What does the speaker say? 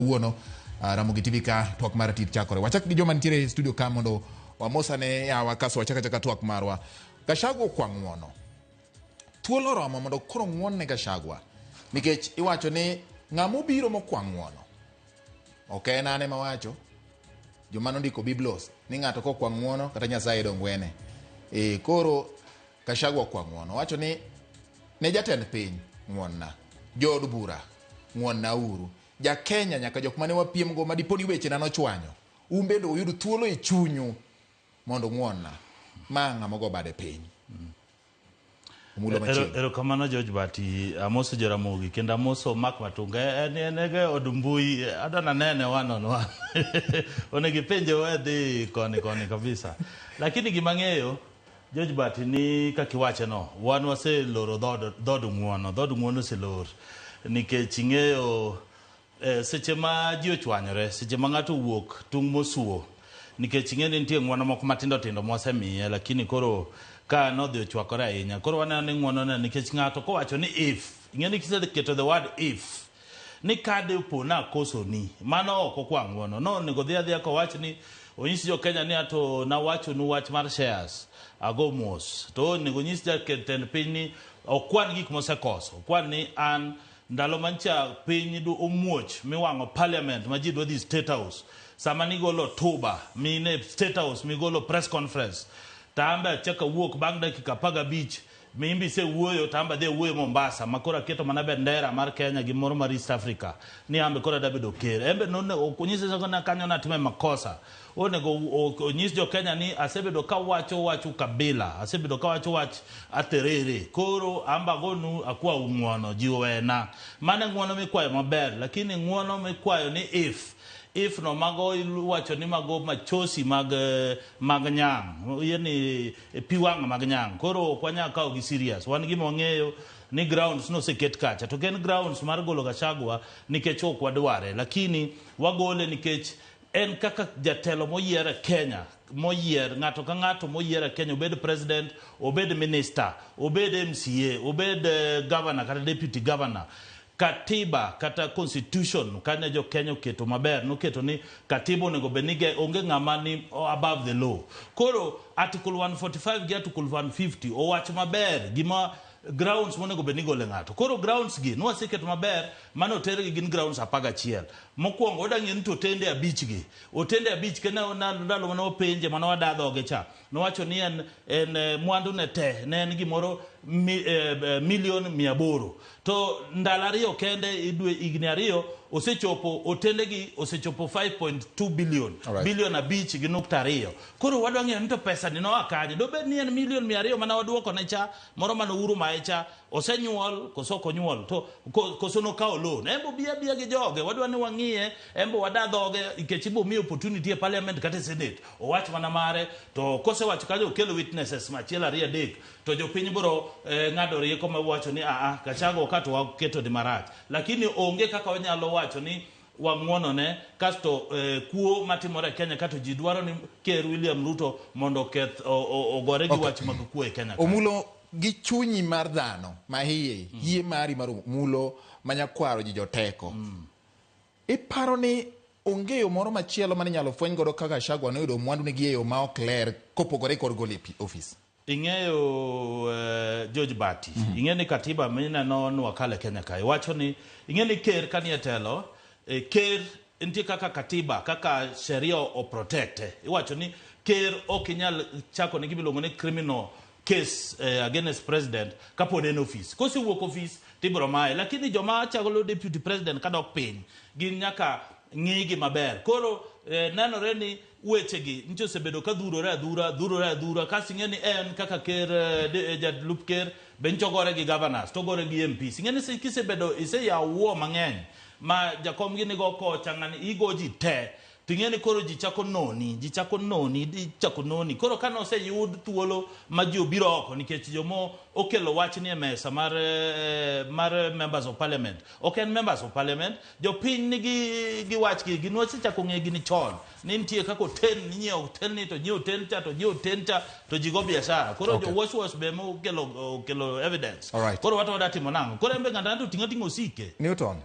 Kawuono Ramogi TV ka twak mar tit chakore. Wachak gi joma nitiere e studio ka mondo wamosane yawa kaso wachak achaka twak marwa. Gachagua okwa ng'uono. Thuolo oromo mondo koro ng'uon ne Gachagua. Nikech iwacho ni ng'ama obiro mokwa ng'uono. Ok en an ema wacho. Joma nondiko Biblos ni ng'ato kokwa ng'uono kata Nyasaye dong wene. E, koro Gachagua okwa ng'uono. Owacho ni ne jatend piny ng'uonna. Jood bura ng'uonna uru. Ja Kenya nyaka jok mane wapiem go ma dipo ni wechena nochwanyo, un bende uyud thuolo e chunyu mondo ung'wonna. Ma ng'ama ogo bade piny. Omulo machiegni. Erokamano George Bati, amoso Jaramogi kendo amoso Mark Matunga. En en e od mbui, adwa nanene one on one. Onego ipenje we dhi koni koni kabisa. Lakini gima ang'eyo George Bati ni kaka iwache no, wan waseloro dhood, dhood ng'uono, dhood ng'uono oselor nikech ing'eyo eh, seche ma ji ochwanyore, seche ma ng'ato owuok tung' mosuo, nikech ing'e ni nitie ng'uono moko matindo tindo mwasemiye, lakini koro ka nodhi ochwakore ahinya, koro waneno ni ng'uono ne nikech ng'ato kowacho ni if, ing'e ni kiseketo the word if, ni ka dipo nakosoni, mano ok okwa ng'uono. No onego dhi adhiya kowach ni onyis jo Kenya ni ato nawachonu wach mar shares, ago mos. To onego onyis jatend piny ni okwan gik mosekoso, okwan ni an ndalo mancha piny du omuoch miwang'o parliament ma ji dwa dhi State House. Sama nigolo hotuba mine State House migolo press conference, to an be achako awuok bang' dakika 15 Mimbi isewuoyo to anbe adhi awuoyo Mombasa ma koro aketo mana bendera mar Kenya gi moro mar East Africa ni anbe koro adwa bedo ker. Enbe nonego onyis ni kanyo natime makosa. Onego onyis jo Kenya ni asebedo kawacho wach ukabila, asebedo kawacho wach atherere. Koro anbe agonu akwau ng'uono, ji owena. Mano e ng'uono mikwayo maber, lakini ng'uono mikwayo ni if if no mago iwacho ni mago machosi mag mag nyang'. Yeni e pi wang' mag nyang'. Koro ok wanyal kawo gi serious. Wan gima wang'eyo ni grounds noseket kacha. To ok en grounds mar golo Gachagua nikech ok wadware. Lakini wagole nikech en kaka jatelo moyier e Kenya, moyier, ng'ato ka ng'ato moyier e Kenya, obed president, obed minister, obed MCA, obed governor kata deputy governor, Katiba kata constitution kane jo Kenya oketo maber noketo ni katiba onego bed ni onge ng'ama ni above the law. Koro article 145 gi article 150 owacho maber gima grounds monego bed ni igole ng'ato. Koro grounds gi nwaseketo maber mane otergi gin grounds 11. Mokwongo wadwa ng'eyo ni to otende abich gi. Otende abich kendo ndalo mane wapenje mane wada dhoge cha Nowacho ni en, en eh, mwandu ne te ne en gimoro mi, eh, eh, milion 800. To ndalo ariyo kende idwe higni ariyo osechopo otendegi osechopo 5.2 billion. Bilion 5.2. Koro wadwa ng'eyo ni to pesa ni noa kanye. Dobed ni en milion 200 mana waduoko ne cha moro mane Uhuru maye cha osenyuol koso ok onyuol to koso nokawo loan. En be obi abiya gi joge wadwa ni wang'iye en be wada dhoge nikech ibo miye opportunity e parliament kata e senate. Owach mana mare to kosewacho kanyo okelo witnesses achiel ariyo adek to jopiny biro eh, ng'ado rieko ma wacho ni aa Gachagua ka to waketo ni marach. Lakini onge kaka wanyalo wacho ni wang'uonone kasto eh, kuo matimore e Kenya kato ji dwaro ni Ker William Ruto mondo oketh ogore gi wach mag kuo e Kenya ka. Omulo gi chunyi mar dhano ma iye, yie mari mar omulo ma nyakwaro ji joteko. Iparo ni onge yo moro machielo mane inyalo fweny godo kaka Gachagua noyudo mwandu gi e yo ma ok ler kopogore kod golo e ofis? Ing'eyo George Bati, ing'e ni katiba mineno ni wakale Kenya kae wacho ni ing'e ni ker kanie telo, ker nitie kaka katiba kaka sheria o protect. Iwacho ni ker ok inyal chako ne gima iluongo ni criminal case against president kapod en ofis. Kosewuok ofis tibiro maye. Lakini joma chalo deputy president kadok piny gin nyaka ng'igi maber. Koro nenore ni wechegi nyicha osebedo ka dhurore adhura, dhurore adhura kasto ing'e ni en kaka ker jalup ker be nyicha ogore gi governors to ogore gi MPs. Ing'e ni kisebedo iseyawo wuo mang'eny ma jakom gi nigo kocha ng'ani igo ji te to ing'e ni koro ji chako noni, ji chako noni, ichako noni. Koro kane oseyud thuolo ma ji obiro oko nikech joma okelo wachni e mesa mar, mar members of parliament ok en members of parliament, jopiny nigi gi wachgi, gin wasechako ng'e gini chon ni nitie kaka otel ninyiewo otel ni to nyiewo otel cha to nyiewo otel cha to ji go biashara. Koro jo wash wash be ema okelo, okelo evidence. Koro wato wada timo nang'o? Koro en be ng'ato ang'ata oting'o ating'a osike. Newton.